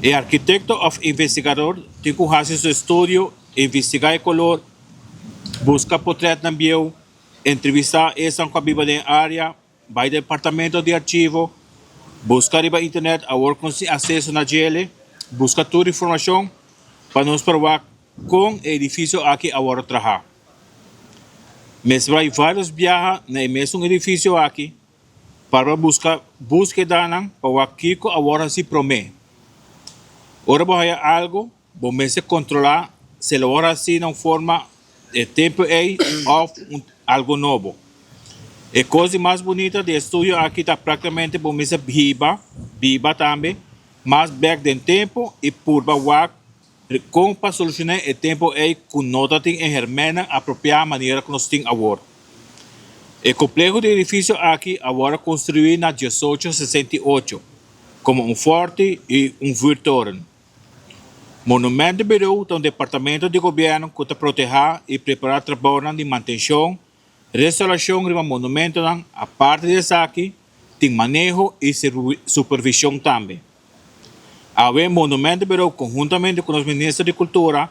E arkitekto òf investigador tin ku hasi su estudio, investigá e kolor, buska potrètnan bieu, entrevistá esnan ku a biba den e área, bai departamento di archivo, buska riba internet awor kon sin aseso na djele, buska tur informashon pa nos por wak kon e edifisio aki a wòrdu trahá. Mester bai vários biaha na e mesun edifisio aki pa buska búskedanan pa wak kiko a wòrdu hasi promé. Ora bo haya algu, bo mester kontrolá si el a wòrdu hasi na un forma e tempu ei òf un algu nobo. E kos di mas bunita di e estudio aki ta práktikamente bo mester hiba, biba tambe, mas bèk den tempu i purba wak Kon pa solushoná e tempu ei ku no ta tin e hèrmènnan apropiá manera ku nos tin awor? E kompleho di edifisio aki a wòrdu konstruí na 1868 komo un fòrti i un vuurtoren. Monumentenbureau ta un departamento di gobièrnu ku ta protehá i prepará trabounan di mantenshon, restaurashon riba monumentonan, aparte di esaki tin maneho i supervishon tambe. Awe Monumentenbureau konhuntamente ku nos Minister di Kultura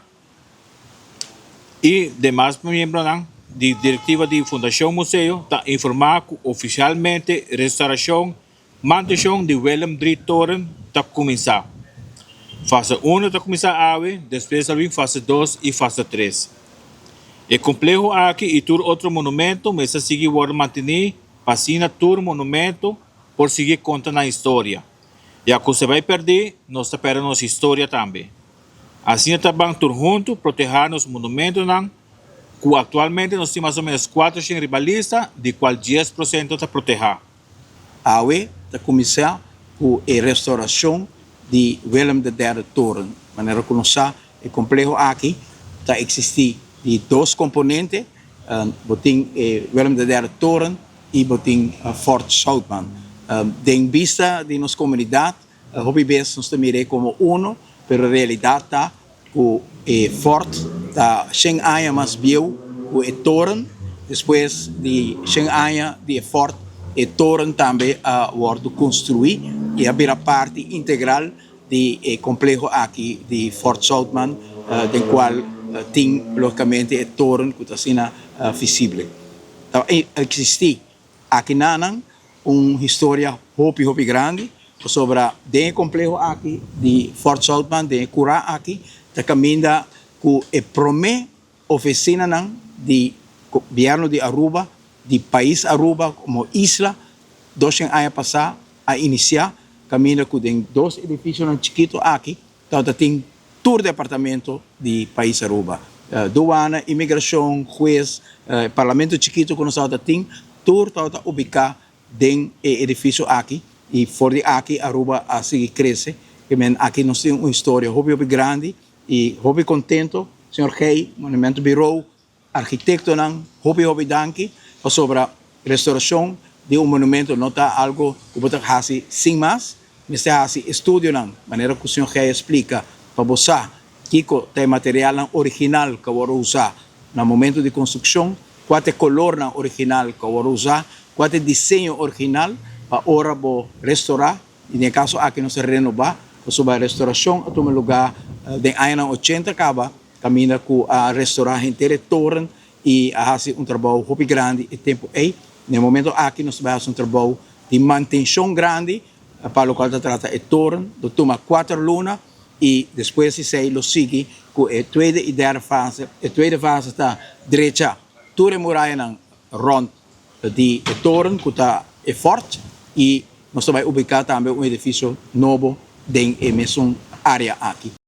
i demas miembronan di direktiva di Fundashon Museo ta informá ku ofisialmente restaurashon mantenshon di Willem III Toren ta kuminsá. Fase uno ta kuminsá awe, despues ta bin fase dos i fase tres. E kompleho aki i tur otro monumento mester sigui wòrdu mantení pa asina tur monumento por sigui konta nan historia. Ya ku se bai pèrdí, nos ta pèrdè nos historia tambe. Asina ta ban tur huntu protehá nos monumentonan, ku aktualmente nos tin mas o ménos 400 riba lista, di kual 10% ta protehá. Awe ta kuminsá ku e restaurashon di Willem de Derde Toren. Manera ku nos sa, e kompleho aki ta eksistí di dos komponente, bo tin e Willem de Derde Toren i bo tin Fort Zoutman. Den bista di nos komunidat, hopi bes nos ta mir'é komo uno, pero realidat ta ku e fort ta shen aña mas bieu ku e toren. Despues di shen aña di e fort, e toren tambe a wòrdu konstruí i a bira parti integral di e kompleho aki di Fort Zoutman, den kual tin lógikamente e toren ku ta asina visible. Ta eksistí akinanan un historia hopi hopi grandi pasobra den e kompleho aki di Fort Zoutman, den e kurá aki, ta kaminda ku e promé ofisinanan di gobièrnu di Aruba, di pais Aruba komo isla, 200 aña pasá a inisiá, kaminda ku den dos edifisionan chikitu aki Tabata tin tur departamento di pais Aruba, Duana, Inmigracion, Hues, e Parlamento chikito cu nos tabata tin, tur tabata ubica den e edificio aki y for di aki Aruba a sigui crece. Ke men aki nos tin un historia hopi hopi grandi y hopi contento, señor Gey, Monumento Bureau, Arkitektonan, hopi hopi danki pasobra restaurashon di un monumento no ta algo ku bo ta hasi sin mas. Mester hasi estudionan, manera ku señor Gey a splika, pa bo sa kiko ta e materialnan original ku a wòrdu usá na momento di konstrukshon, kua ta e kolornan original ku a wòrdu usá, kua ta e diseño original pa ora bo restorá, i den e kaso aki nos ta renobá, pasobra e restorashon a tuma lugá den añanan ochenta kaba. Kaminda ku a restorá henter e toren i a hasi un trabou hopi grandi e tempu ei. Na e momento aki nos ta bai hasi un trabou di mantenshon grandi pa lokual ta trata e toren. Lo tuma kuater luna i despues di esei lo sigui ku e tweede i derde fase. E tweede fase ta drecha tur e murayanan rònt di e toren ku ta e fòrt i nos ta bai ubiká tambe un edifisio nobo den e mesun área aki.